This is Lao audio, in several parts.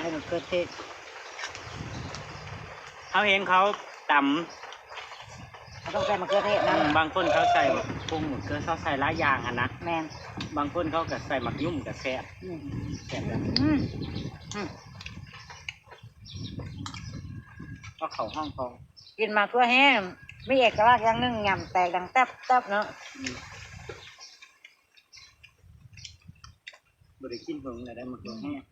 ໃສ່ໝາກເຂືອເທດ ເຮົາເຫັນເຂົາຕຳ ເຮົາຕ້ອງໃສ່ໝາກເຂືອເທດນຳ ອືມ ບາງຄົນເຂົາໃສ່ໝາກກຸ້ງ ໝາກເຂືອ ເຂົາໃສ່ຫຼາຍຢ່າງຫັ້ນນະ ແມ່ນ ບາງຄົນເຂົາກໍໃສ່ໝາກຫຍຸ້ມກໍແຊບ ອືມ ແຊບ ອືມ ອືມ ເອົາເຂົ້າຫ້ອງກອງ ກິນໝາກຖົ່ວແຫ້ງ ມີເອກະລັກຢ່າງໜຶ່ງ ຫຍ້ຳແຕກດັງແຕັບໆເນາະ ອືມ ບໍ່ໄດ້ກິນເພິ່ງແລ້ວໄດ້ໝາກຖົ່ວແຫ້ງ ອື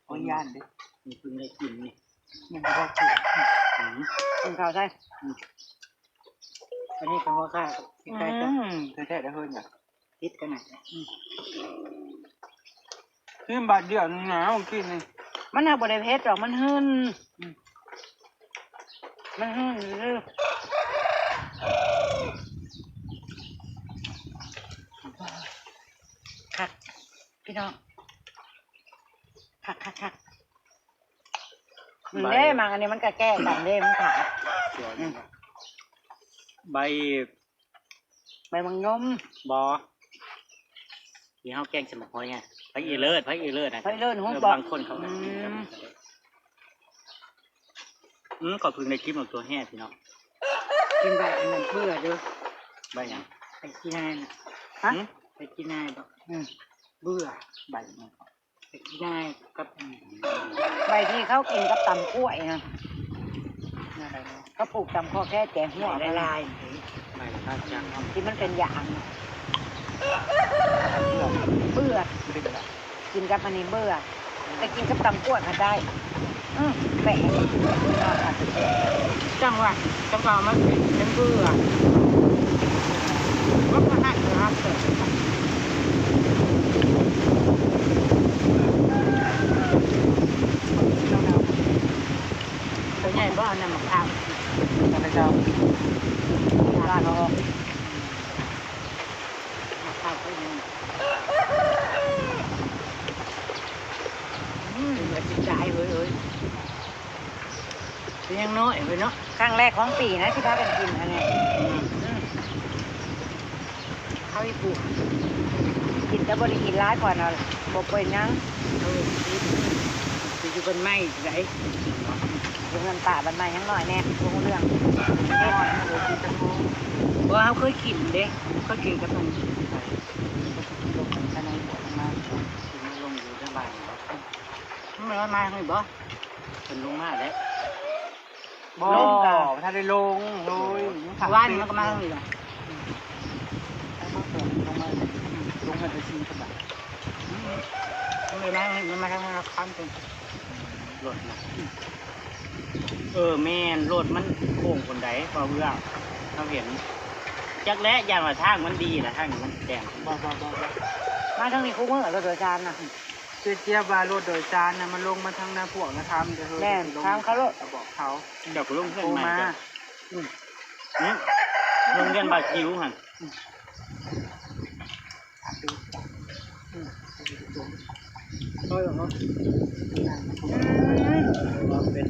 ມ ໂອ້ຍ ຢ້ານເດ້ ນີ້ເພິ່ງໄດ້ກິນນີ້ ຍັງບໍ່ໄດ້ກິນ ອືມ ກິນເຂົ້າໃສ່ ອືມ ອັນນີ້ກໍຫົວຂາ ອືມ ແທ້ໆເດີເຮີ້ຍ ຕິດກັນນະ ອືມ ກິນບາດດຽວໜຶ່ງນະ ກິນນີ້ ມັນຫາບໍ່ໄດ້ເຜັດດອກ ມັນຫຶ່ນ ອືມ ມັນຫຶ່ນຊື່ໆ ຄັກ ພີ່ນ້ອງ ຄັກໆໆ ມັນເດ້ ໝາກອັນນີ້ມັນກະແກ້ກັນເດ້ ມັນຂາດ ອືມ ໃບ ໃບໝາກຍົມ ບໍ່ ທີ່ເຮົາແກງໃສ່ໝາກຫອຍ ຜັກອີເລີດ ຜັກອີເລີດນະ ຜັກອີເລີດ ເອີ ບາງຄົນເຂົາກໍ ອືມ ກິນກັບ ອືມ ເຂົາເພິ່ງໄດ້ກິນໝາກຖົ່ວແຫ້ງພີ່ນ້ອງ ກິນໃບອັນນັ້ນເບື່ອເດີ ໃບຫຍັງ ໃບຂີ້ນາຍນະ ຮະ ໃບຂີ້ນາຍບໍ ອືມ ເບື່ອ ໃບຫຍັງ ໃບທີ່ເຂົາກິນກັບຕຳກ້ວຍນະ ເຂົາປູກຕາມຂອບແຄແຈຫົວລະລາຍ ທີ່ມັນເປັນຢາງ ເບື່ອ ກິນກັບອັນນີ້ເບື່ອ ແຕ່ກິນກັບຕຳກ້ວຍກໍໄດ້ ອືມ ແປກ ຈັ່ງວ່າ ຈັ່ງວ່າມັນເປັນເບື່ອ ມັນກໍຫັກຮັກເກີດ ຕົວໃຫຍ່ບໍ່ ເອົານ້ຳໝາກພ້າວ ຂ້າພະເຈົ້າ ລາດອອກ ໝາກພ້າວກໍຍັງ ອືມ ເປັນວ່າຊິຕາຍເວີ້ຍ ເອີຍ ຍັງນ້ອຍເວີ້ຍເນາະ ຄັ້ງແລກຂອງປີນະ ທີ່ພາກັນກິນອັນນີ້ ອືມ ເອົາອີກຜູ້ ກິນແຕ່ບໍ່ໄດ້ກິນຫຼາຍ ຂ້ອຍນະ ບໍ່ເປັນຫຍັງ ເອີ ຊິຢູ່ບ້ານໃໝ່ໃດ ຢູ່ເຮືອນປ້າບ້ານໃໝ່ຍັງນ້ອຍແດ່ ບໍ່ຮູ້ເລື່ອງ ບໍ່ ເຮົາເຄີຍກິນເດ້ ເຄີຍກິນກັບມັນ ມັນລົງຢູ່ທາງບ້ານ ມັນມາທາງນີ້ບໍ່? ເພິ່ນລົງມາແລ້ວ ບໍ່ ບໍ່ທັນໄດ້ລົງເລີຍ ວານນີ້ມັນກໍມາທາງນີ້ລະ ອືມ ລົງມາ ອືມ ລົງມາໄປຊີ້ກັນບາດ ອືມ ມັນມາ ມັນມາທາງທະນາຄານພຸ້ນ ລົດນະ ເອີ ແມ່ນ ລົດມັນໂຄ້ງພຸ້ນໃດ ເວົ້າເລື່ອງ ເຮົາເຫັນ ຈັກແຫຼະ ຢ້ານວ່າທາງມັນດີລະ ທາງນີ້ມັນແດງ ບໍ່ ບໍ່ ບໍ່ ບໍ່ ມາທາງນີ້ຄູ່ມື້ ລົດໂດຍສານນະ ເຈຍບວ່າລົດໂດຍສານນະ ມັນລົງມາທາງນາພວກນະ ຖາມເດີ ແມ່ນ ຖາມເຂົາໂລດ ກໍບອກເຂົາ ເຈົ້າກໍລົງເຮືອນໃໝ່ ໂທມາ ເຈົ້າ ອືມ ອືມ ລົງເຮືອນບາດຄິວຫັ້ນ ອືມ ເອົາລະເນາະ ອືມ ວ່າເປັດ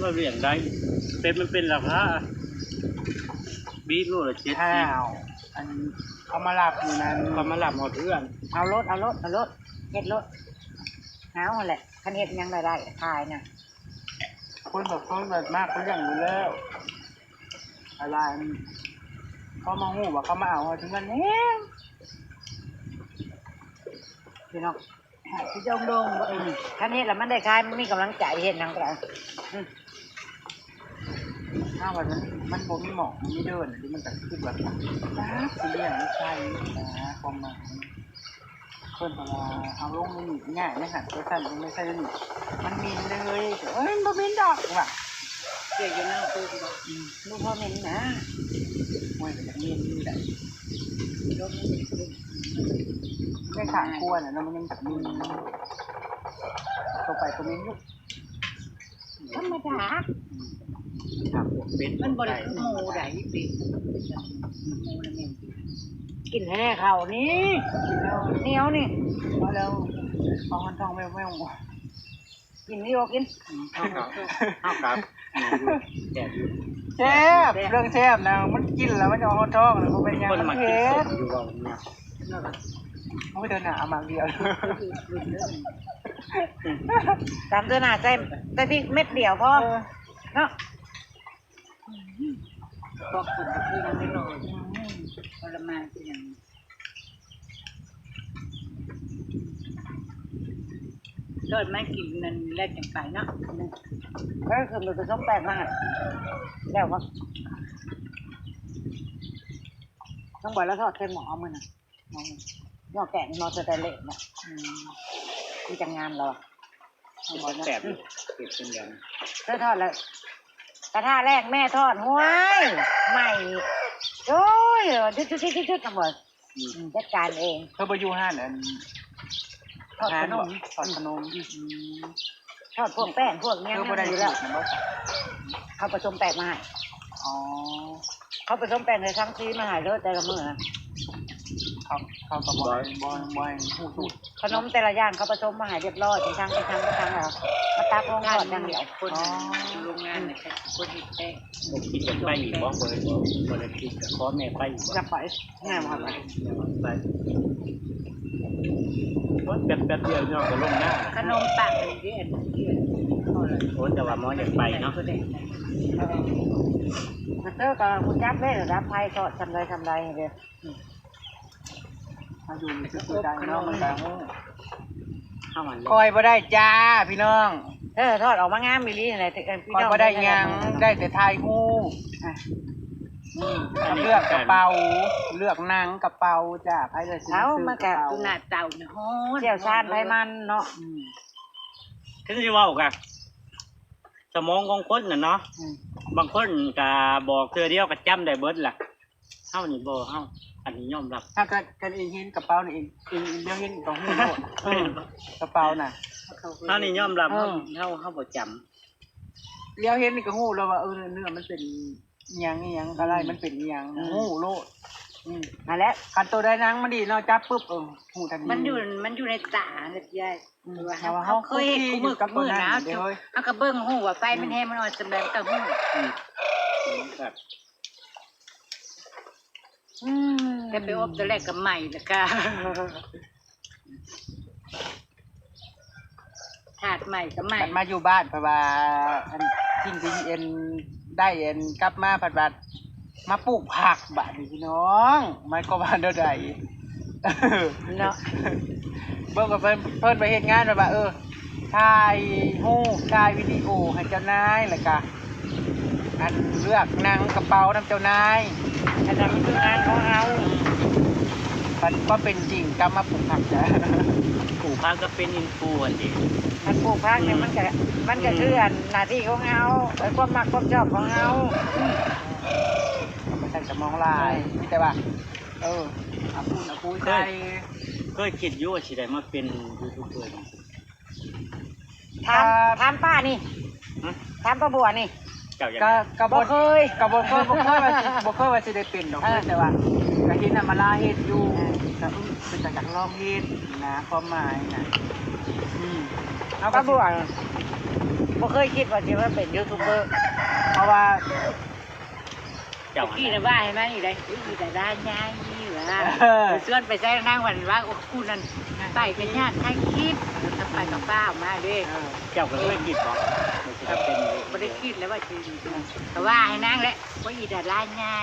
ວ່າລ້ຽງໄດ້ ເປັດມັນເປັນລາຄາ ບີດໂລລະເຈັດສິບ ອ້າວ ອັນ ເຂົາມາຮັບຢູ່ນັ້ນ ເຂົາມາຮັບຮອດເຮືອນ ເອົາໂລດ ເອົາໂລດ ເອົາໂລດ ເຮັດໂລດ ເອົາຫັ້ນແຫຼະ ຄັນເຮັດຫຍັງລະໄດ້ຂາຍນະ ຄົນແບບ ຄົນແບບມາກເຂົາລ້ຽງຢູ່ແລ້ວ ອາລາຍ ພໍມາຮູ້ວ່າເຂົາມາເອົາເຮົາເຖິງນັ້ນແຮງ ພີ່ນ້ອງ ຊິດົງໆ ອືມ ຄັນເຮັດແລ້ວມັນໄດ້ຂາຍ ມັນມີກຳລັງໃຈເຮັດຫຍັງກໍໄດ້ ອືມ ຖ້າວ່າມັນ ມັນບໍ່ມີໝໍ້ ມັນມີເດີນ ມັນກໍຄືແບບ ຊິລ້ຽງໃສ່ ຄວາມໝາຍ ເພິ່ນວ່າເອົາລົງໃນນີ້ ຍ້າຍໃນຫັ້ນ ໄປຊັ້ນລົງໄປໃສ່ໃນນີ້ ມັນເໝັນເດ້ ເອີຍ ມັນບໍ່ເໝັນດອກວ່າ ເສຍຢູ່ນາໂຄກບໍ່ ອືມ ບໍ່ພໍເໝັນນະ ໂອ້ຍ ກໍຢາກເໝັນຢູ່ໃດ ລົມມັນບໍ່ໄດ້ຂຶ້ນ ໃນຂ້າງຄົວນະ ແລ້ວມັນຍັງແບບເໝັນ ເຂົ້າໄປກໍເໝັນຢູ່ ທຳມະດາ ອືມ ຖ້າພວກເປັດ ມັນບໍ່ໄດ້ຄືໝູໃດ ເປັດ ໝູນະແມ່ນ ກິນແທ້ເຂົ້ານີ້ ໜຽວນີ້ ພໍແລ້ວ ເອົາມັນທ້ອງແມວໆ ກິນນີ້ບໍ່ກິນ ອືມ ເຮົາກໍ ເຮົາກໍ ແຊບຢູ່ ແຊບ ເລື່ອງແຊບນະ ມັນກິນແລ້ວມັນຈະຮອດທ້ອງ ບໍ່ເປັນຫຍັງ ມັນເຜັດ ຢູ່ເວົ້ານະ ໂອ້ຍ ເທື່ອໜ້າເອົາໝາກດຽວ ຕຳເທື່ອໜ້າໃສ່ ໃສ່ພິກເມັດດຽວພໍ ເອີ ເນາະ. ພວກຄົນກໍຄືຍັງໄດ້ນອນ ອືມ ທໍລະມານຄືຫຍັງ ເກີດມາກິນນັ້ນແລ້ວຈັ່ງໄປເນາະ ເອີ ຄືມັນໄປສົ່ງແປງມາ ແລ້ວກໍ ນ້ອງບອຍລາວທອດໃສ່ໝໍ້ມື້ນັ້ນ ໝໍ້ແກງ ໝໍ້ສະແຕນເລດນະ ອືມ ຄືຈັ່ງງາມແລ້ວ ແຊບຢູ່ ເຮັດເຊັ່ນດຽວ ເຄີຍທອດແລ້ວ ກະທະແລກແມ່ທອດ ຫ້ວຍ ໄໝ້ ໂອ້ຍ ຈຸດໆໆໆ ນ້ອງບອຍ ອືມ ອືມ ຈັດການເອງ ເຂົາບໍ່ຢູ່ຮ້ານອັນ ທອດຂະໜົມ ທອດຂະໜົມ ອືມ ທອດພວກແປ້ງພວກຫຍັງ ເຂົາບໍ່ໄດ້ສູດນະບໍ່? ເຂົາປະສົມແປ້ງມາໃຫ້ ອໍ ເຂົາປະສົມແປ້ງໃນຖັງສີມາໃຫ້ເລີຍແຕ່ລະມື້ນະ ເຂົາ ເຂົາກໍບໍ່ ບໍ່ ບໍ່ໃຫ້ຮູ້ສູດ ຂະໜົມແຕ່ລະຢ່າງເຂົາປະສົມມາໃຫ້ຮຽບຮ້ອຍ ເປັນຖັງ ເປັນຖັງ ເປັນຖັງ ແລ້ວມາຕັກລົງທອດຢ່າງດຽວ ຄົນ ອໍ ໂຮງງານນະ ຄົນເຮັດແປ້ງ ບໍ່ຄິດຢາກໄປອີກບໍ່? ບໍ່ ບໍ່ໄດ້ຄິດ ກໍຂໍແມ່ໄປອີກບໍ່? ຢາກໄປ ແມ່ບໍ່ໃຫ້ໄປ ແມ່ບໍ່ໃຫ້ໄປ ໂອ້ຍ ແປັບ ແປັບດຽວນ້ອງກໍລົງນາ ຂະໜົມປັງອັນນີ້ ອັນນີ້ ໂອ້ຍ ແຕ່ວ່າໝໍຢາກໄປເນາະ ເອີ ເຈົ້າກໍຮູ້ຈັກເດ້ ລະດັບໄຟທອດຊ່ຳໃດຊ່ຳໃດເດ້. ມາຢູ່ໃນຈຸດໃດເນາະ ມັນກໍຮູ້ ຂ້ອຍບໍ່ໄດ້ຈ້າພີ່ນ້ອງ ເອີ ທອດອອກມາງາມອີ່ຫຼີຫັ້ນແຫຼະ ຂ້ອຍບໍ່ໄດ້ຫຍັງ ໄດ້ແຕ່ຖ່າຍຮູບ ອືມ ເລືອກກະເປົາ ເລືອກໜັງກະເປົາຈ້າ ໃຜເລືອກຊິຊື້ກະເປົາ ເອົາ ມັນກະຄືໜ້າເຕົານີ້ ຮ້ອນ ຊ່ຽວຊານໃຜມັນເນາະ ອືມ ຄືຊິເວົ້າກະ ສະໝອງຂອງຄົນນະເນາະ ອືມ ບາງຄົນກະບອກເທື່ອດຽວກະຈຳໄດ້ເບິດລະ ເຮົານີ້ບໍ່ ເຮົາ ອັນນີ້ຍອມຮັບ ຖ້າກະ ຄັນເອງເຫັນກະເປົານີ້ ເອງ ເອງດຽວເຫັນກໍຮູ້ໂລດ ເອີ ກະເປົານະ ເຮົານີ້ຍອມຮັບ ເອີ ເຮົາ ເຮົາ ເຮົາບໍ່ຈຳ ດຽວເຫັນນີ້ກໍຮູ້ແລ້ວວ່າ ເອີ ເນື້ອມັນເປັນອີ່ຫຍັງ ອີ່ຫຍັງ ອືມ ກະໄລ່ມັນເປັນອີ່ຫຍັງ ອືມ ຮູ້ໂລດ ອືມ ຫັ້ນແຫຼະ ຄັນໂຕໃດໜັງມັນດີເນາະ ຈັບປຶບ ເອີ ຮູ້ທັນທີ ມັນຢູ່ ມັນຢູ່ໃນຕາເລີຍຍາຍ ອືມ ເຮົາ ເຮົາເຄີຍເຫັນຄູ່ມື້ກັບມື້ນະ ເຮົາກະເບິ່ງຮູ້ວ່າໄຟມັນແຮງມັນອ່ອນສ່ຳໃດ ມັນກະຮູ້ ອືມ ອືມ ແຕ່ໄປອົບຕອນແລກກໍໄໝ້ລະກະ ທາດໄໝ້ກໍໄໝ້ ບັດມາຢູ່ບ້ານ ເພາະວ່າ ອັນ ສິ່ງທີ່ ອັນ ໄດ້ ອັນ ກັບມາ ພັດວ່າມາປູກຜັກ ບາດນີ້ພີ່ນ້ອງ ໝາຍຄວາມວ່າແນວໃດ ເນາະ ເບິ່ງວ່າເພິ່ນ ເພິ່ນໄປເຮັດງານ ແບບວ່າ ເອີ ຖ່າຍຮູບ ຖ່າຍວິດີໂອໃຫ້ເຈົ້ານາຍ ແລ້ວກະ ອັນເລືອກໜັງກະເປົານຳເຈົ້ານາຍ ອັນນັ້ນມັນຄືງານຂອງເຮົາ ບັດຄວາມເປັນຈິງກັບມາປູກຜັກ ປູກຜັກກໍເປັນອິນຟູຫັ້ນເດ ອັນປູກຜັກນີ້ ອືມ ມັນກະ ມັນກະ ອືມ ຄືອັນໜ້າທີ່ຂອງເຮົາ ເອີ ຄວາມມັກຄວາມຊອບຂອງເຮົາ ອືມ ບໍ່ໃສ່ສະໝອງຫຼາຍ ມີແຕ່ວ່າ ເອີ ເອົາປູນເອົາປຸຍໃສ່ ເຄີຍ ເຄີຍຄິດຢູ່ວ່າຊິໄດ້ມາເປັນຢູທູບເບີ ຖາມ ຖາມປ້ານີ້ ຫຶ ຖາມປ້າບົວນີ້ ເຈົ້າຢາກ ກໍ ກໍບໍ່ ບໍ່ເຄີຍ ກໍບໍ່ເຄີຍ ບໍ່ເຄີຍວ່າຊິ ບໍ່ເຄີຍວ່າຊິໄດ້ເປັນດອກ ເອີ ແຕ່ວ່າກໍເຫັນອຳມາລາເຮັດຢູ່ ເອີ ກໍ ເອີ ເປັນຕາຢາກລອງເຮັດນະ ຄວາມໝາຍນະ ອືມ ເຮົາກໍ ປ້າບົວ ບໍ່ເຄີຍຄິດວ່າຊິມາເປັນຢູທູບເບີ ເພາະວ່າ ເຈົ້າ ຕະກີ້ນະວ່າໃຫ້ມານີ້ໄດ໋ ອີດາດາໃຫຍ່ວ່າ ເອີ ຊວນໄປໃສ່ນາງວັນວ່າ ໂອ້ ຄູ່ນັ້ນໄປກໍຍາກຖ່າຍຄລິບ ເອີ ໄປກັບປ້າອອກມາເດ້ ເອີ ເຈົ້າກໍເຄີຍຄິດບໍ່? ບໍ່ໄດ້ຄິດແລ້ວວ່າຊິ ກໍວ່າໃຫ້ນາງແຫຼະ ວ່າອີດາດາໃຫຍ່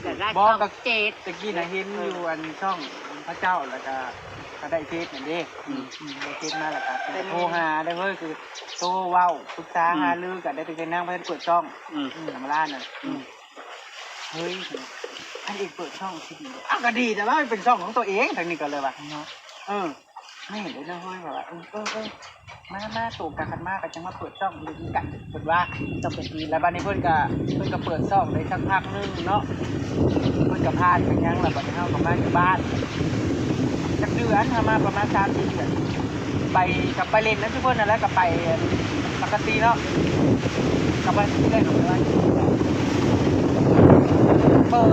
ດາດາ ບໍ່ ຊ່ອງເຈັດ ຕະກີ້ນະເຫັນຢູ່ອັນຊ່ອງເຂົາເຈົ້າ ແລ້ວກໍ ກໍໄດ້ເຟສນັ້ນເດ້ ອືມ ອືມ ໄດ້ເຟສມາແລ້ວກໍ ກໍໂທຫາໄດ້ເວີຍ ຄືໂທເວົ້າປຶກສາ ອືມ ຫາລືກັນໄດ້ ຕັ້ງແຕ່ນາງບໍ່ທັນເປີດຊ່ອງ ອືມ ອືມ ທຳມະດານັ້ນ ອືມ ເຮີ້ຍ ຄັນອີກເປີດຊ່ອງຊິດີ ອ້າວ ກໍດີແຕ່ວ່າມັນເປັນຊ່ອງຂອງຕົວເອງ ທາງນີ້ກໍເລີຍວ່າ ເນາະ ເອີ ແມ່ນເດ້ເນາະ ເຮີ້ຍ ວ່າ ເອີ ເອີ ເອີ ມາ ມາ ໂຕກັນ ຄັນມາກໍຈັ່ງມາເປີດຊ່ອງເລີຍຄືກັນ ເພິ່ນວ່າ ຕ້ອງເປັນປີ ແລ້ວບັດນີ້ເພິ່ນກໍ ເພິ່ນກໍເປີດຊ່ອງໄດ້ສັກພັກໜຶ່ງເນາະ ເພິ່ນກໍຜ່ານໄປຫຍັງ ແລ້ວບັດນີ້ເຮົາກໍມາຢູ່ບ້ານ ຈັກເດືອນ ເຮົາມາປະມານສາມສີ່ເດືອນ ໄປ ກໍໄປຫຼິ້ນນຳຊຸເພິ່ນນັ້ນແຫຼະ ກໍໄປ ອັນ ປົກກະຕິເນາະ ກໍໄປເລື້ອຍ ເປີດ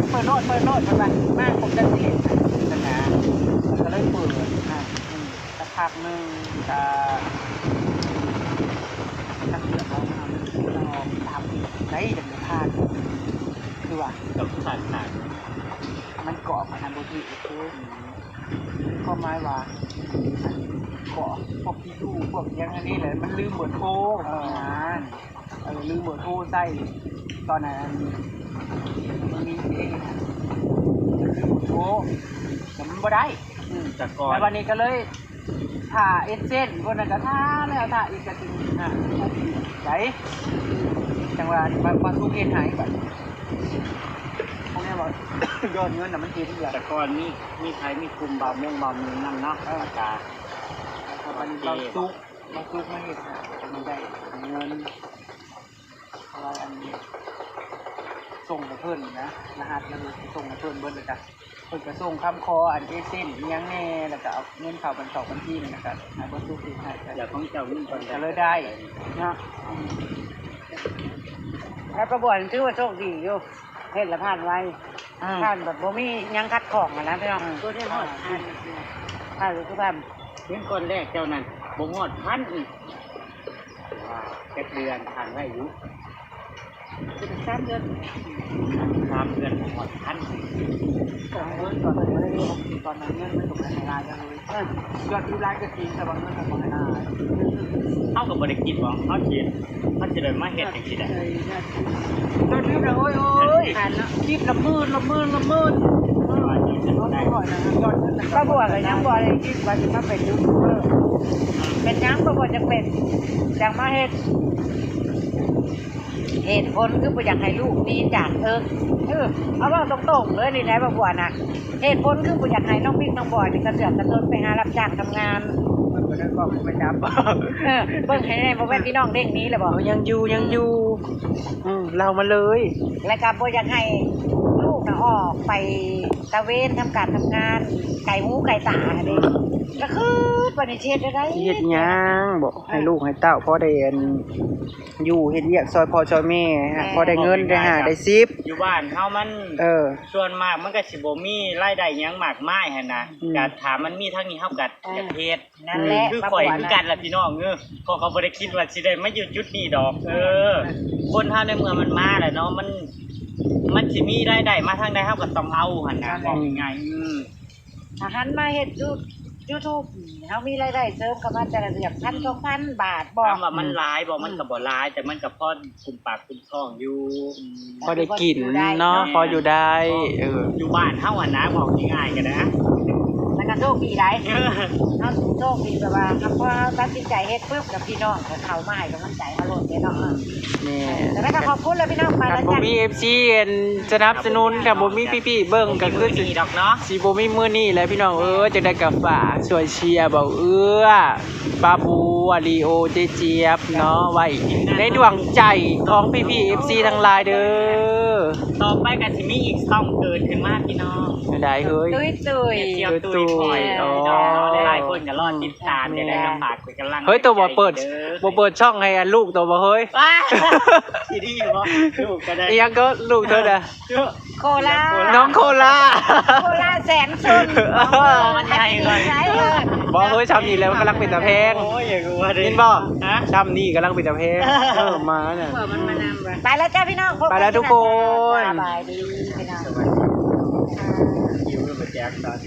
ເປີດໂລດ ເປີດໂລດ ເພິ່ນວ່າ ມາຄົບກັນຊິຫຼິ້ນ ຊັ້ນນະ ກໍເລີຍເປີດ ອາ ອືມ ສັກພັກໜຶ່ງກະ ຈັກເດືອນແລ້ວ ເຮົາໜຶ່ງສອງສາມປີໄດ້ ຈັ່ງໄດ້ຜ່ານ ຄືວ່າ ກໍຜ່ານ ຜ່ານ ມັນກອບ ອັນນັ້ນບໍ່ຖືກ ຄື ອືມ ຄວາມໝາຍວ່າ ພວກ ພວກທີ່ຢູ່ ພວກຫຍັງອັນນີ້ແຫຼະ ມັນລືມເບີໂທ ເອີ ນະ ເອີ ລືມເບີໂທໃສ່ ຕອນນັ້ນມັນມີເອງ ລືມເບີໂທ ແລ້ວມັນບໍ່ໄດ້ ອືມ ແຕ່ກ່ອນ ແລ້ວບັດນີ້ກໍເລີຍ ຖ້າເອເຊັນ ເພິ່ນນະກະຖ້າແລ້ວຖ້າອີກກະຊິຫາໄດ້ ຈັ່ງວ່າ ມາ ມາສູ່ເຮັດໃຫ້ບັດ ພວກນີ້ວ່າ ຍອດເງິນນະມັນເຮັດອີກແລ້ວ ແຕ່ກ່ອນມີ ມີໃຜ ມີກຸ່ມບ່າວມົງບ່າວມີນນຳເນາະ ເອີ ແລ້ວກະ ແລ້ວບັດນີ້ບ່າວສຸກ ບ່າວສຸກມາເຮັດໃຫ້ ມັນໄດ້ເງິນ ເພາະວ່າອັນ ສົ່ງໃຫ້ເພິ່ນນະ ລະຫັດລະເບີດສົ່ງໃຫ້ເພິ່ນເບິດ ແລ້ວກະ ເພິ່ນກະສົ່ງຄຳຂໍອັນເອເຊັນອີ່ຫຍັງແດ່ ແລ້ວກະເອົາເງິນເຂົ້າບັນ ເຂົ້າບັນຊີ ແລ້ວກະໃຫ້ບ່າວສຸກເຮັດໃຫ້ ແລ້ວຂອງເຈົ້າມີບ່ອນ ກະເລີຍໄດ້ເນາະ ອືມ ແລ້ວປ້າບົວຖືວ່າໂຊກດີຢູ່ ເຮັດແລ້ວຜ່ານໄວ ອືມ ຜ່ານແບບບໍ່ມີຫຍັງຂັດຂ້ອງຫັ້ນນະພີ່ນ້ອງ ອືມ ຜ່ານຄືຜ່ານ ເຫັນກ່ອນແລກເຈົ້ານັ້ນບໍ່ຮອດພັນອີກ ວ່າຈັກເດືອນຜ່ານໄວຢູ່ ສາມເດືອນ ສາມເດືອນບໍ່ຮອດພັນ ສາມເດືອນ ຕອນນັ້ນເງິນ ຕອນນັ້ນເງິນມັນກໍບໍ່ໄດ້ຫຼາຍເລີຍ ເອີ ຍອດວິວຫຼາຍກໍຈິງ ແຕ່ວ່າເງິນມັນບໍ່ໄດ້ຫຼາຍ ເຮົາກໍບໍ່ໄດ້ຄິດວ່າເຮົາຊິ ເຮົາຊິໄດ້ມາເຮັດຈັ່ງຊີ້ໄດ້ ຍອດວິວນະ ໂອ້ຍ ໂອ້ຍ ຄລິບລະໝື່ນ ລະໝື່ນ ລະໝື່ນ ເອີ ຍອດວິວນະ ຍອດເງິນນະ ປ້າບົວກໍຍັງບໍ່ໄດ້ຄິດວ່າຊິມາເປັນຢູທູບເບີ ເປັນຫຍັງປ້າບົວຈັ່ງເປັນ ຈັ່ງມາເຮັດ? ເຫດຜົນຄືບໍ່ຢາກໃຫ້ລູກໜີຈາກເອີກ ເອີ ເອົາເວົ້າຕົງໆເລີຍນີ້ແຫຼະ ປ້າບົວນະ ເຫດຜົນຄືບໍ່ຢາກໃຫ້ນ້ອງບິກນ້ອງບອຍນີ້ກະເສືອກກະຕົນໄປຫາຮັບຈ້າງທຳງານ ເບິ່ງໃຫ້ແດ່ ບໍ່ແມ່ນພີ່ນ້ອງເດ້ງໜີແລ້ວບໍ່? ເອີ ຍັງຢູ່ ຍັງຢູ່ ອືມ ເລົ່າມາເລີຍ ແລ້ວກະບໍ່ຢາກໃຫ້ລູກນະອອກໄປຕະເວນທຳການທຳງານ ໄກຫູໄກຕາຫັ້ນເດ້ ກະຄືບາດນີ້ຊິເຮັດແນວໃດ ຊິເຮັດຫຍັງ ເອີ ໃຫ້ລູກໃຫ້ເຕົ້າພໍໄດ້ອັນ ຢູ່ເຮັດວຽກຊ່ອຍພໍ່ຊ່ອຍແມ່ ແມ່ນ ພໍໄດ້ເງິນໄດ້ຫ້າໄດ້ສິບ ຢູ່ບ້ານເຮົາມັນ ເອີ ສ່ວນມາກມັນກະຊິບໍ່ມີລາຍໄດ້ຫຍັງມາກມາຍຫັ້ນນະ ອືມ ກະຖ້າມັນມີທາງນີ້ເຮົາກະ ເອີ ຢາກເຮັດ ນັ້ນແຫຼະ ຄືຂ້ອຍຄືກັນລະພີ່ນ້ອງເອີຍ ຂ້ອຍກໍບໍ່ໄດ້ຄິດວ່າຊິໄດ້ມາຢູ່ຈຸດນີ້ດອກ ເອີ ຄົນເຮົາໃນເມື່ອມັນມາແລ້ວເນາະ ມັນ ມັນຊິມີລາຍໄດ້ມາທາງໃດເຮົາກໍຕ້ອງເອົາຫັ້ນນະ ເວົ້າງ່າຍໆ ອືມ ຖ້າຫັນມາເຮັດຢູທູບ ເຮົາມີລາຍໄດ້ເສີມເຂົ້າມາແຕ່ລະເດືອນ ພັນ ສອງພັນບາດບໍ່ ຖາມວ່າມັນຫຼາຍບໍ່ ມັນກໍບໍ່ຫຼາຍ ແຕ່ມັນກໍພໍກຸມປາກກຸມທ້ອງຢູ່ ພໍໄດ້ກິນເນາະ ພໍຢູ່ໄດ້ ເອີ ຢູ່ບ້ານເຮົາຫັ້ນນະ ເວົ້າງ່າຍໆກໍໄດ້ ແລ້ວກໍໂຊກດີໄດ໋ ເຮົາໂຊກດີແບບວ່າ ພໍເຮົາຕັດສິນໃຈເຮັດປຶບ ແລ້ວພີ່ນ້ອງກໍເຂົ້າມາໃຫ້ກຳລັງໃຈເຮົາໂລດເດ້ເນາະ ອືມ ແມ່ນ ແລ້ວກໍຂອບຄຸນແລ້ວພີ່ນ້ອງ ຄັນບໍ່ມີເອັຟຊີອັນສະໜັບສະໜູນ ຄັນບໍ່ມີພີ່ໆເບິ່ງກໍຄືຊິ ດອກເນາະ ຊິບໍ່ມີມື້ນີ້ແຫຼະພີ່ນ້ອງເອີຍ ຈັ່ງໃດກໍຝາກຊ່ວຍເຊຍບ່າວເອື້ອ ປ້າບົວ ລີໂອ ເຈຈຽບເນາະ ໄວ້ໃນດວງໃຈຂອງພີ່ໆເອັຟຊີທັງຫຼາຍເດີ ຕໍ່ໄປກໍຊິມີອີກຊ່ອງເກີດຂຶ້ນມາພີ່ນ້ອງ ໄດ້ເຮີ້ຍ ຕຸ້ຍໆ ເຮັດສ່ຽວຕຸ້ຍ ຕຸ້ຍໆ ຂ້ອຍ ອໍ ຫຼາຍຄົນກໍລໍຕິດຕາມ ແມ່ນ ຈັ່ງໃດກໍຝາກ ເຮີ້ຍ ໂຕບໍ່ເປີດ ບໍ່ເປີດຊ່ອງໃຫ້ອັນລູກໂຕບໍ່ເຮີ້ຍ ຊິດີບໍ່ ລູກກໍໄດ້ ອີຫຍັງກໍລູກເທີນະ ໂຄລາ ນ້ອງໂຄລາ ໂຄລາແສນຊົນ ມັນໃຫຍ່ກ່ອນ ບໍ່ເຮີ້ຍ ຊ່ຳນີ້ແລ້ວກຳລັງເປັນຕາແພງ ໂອ້ຍ ຢາກວ່າເດ້ ເຫັນບໍ່ ຊ່ຳນີ້ກຳລັງເປັນຕາແພງ ເອີ ມານະ ໄປແລ້ວຈ້າພີ່ນ້ອງ ໄປແລ້ວທຸກຄົນ ສະບາຍດີພີ່ນ້ອງ ສະບາຍດີ ຢູ່ມາແຈກຕອນ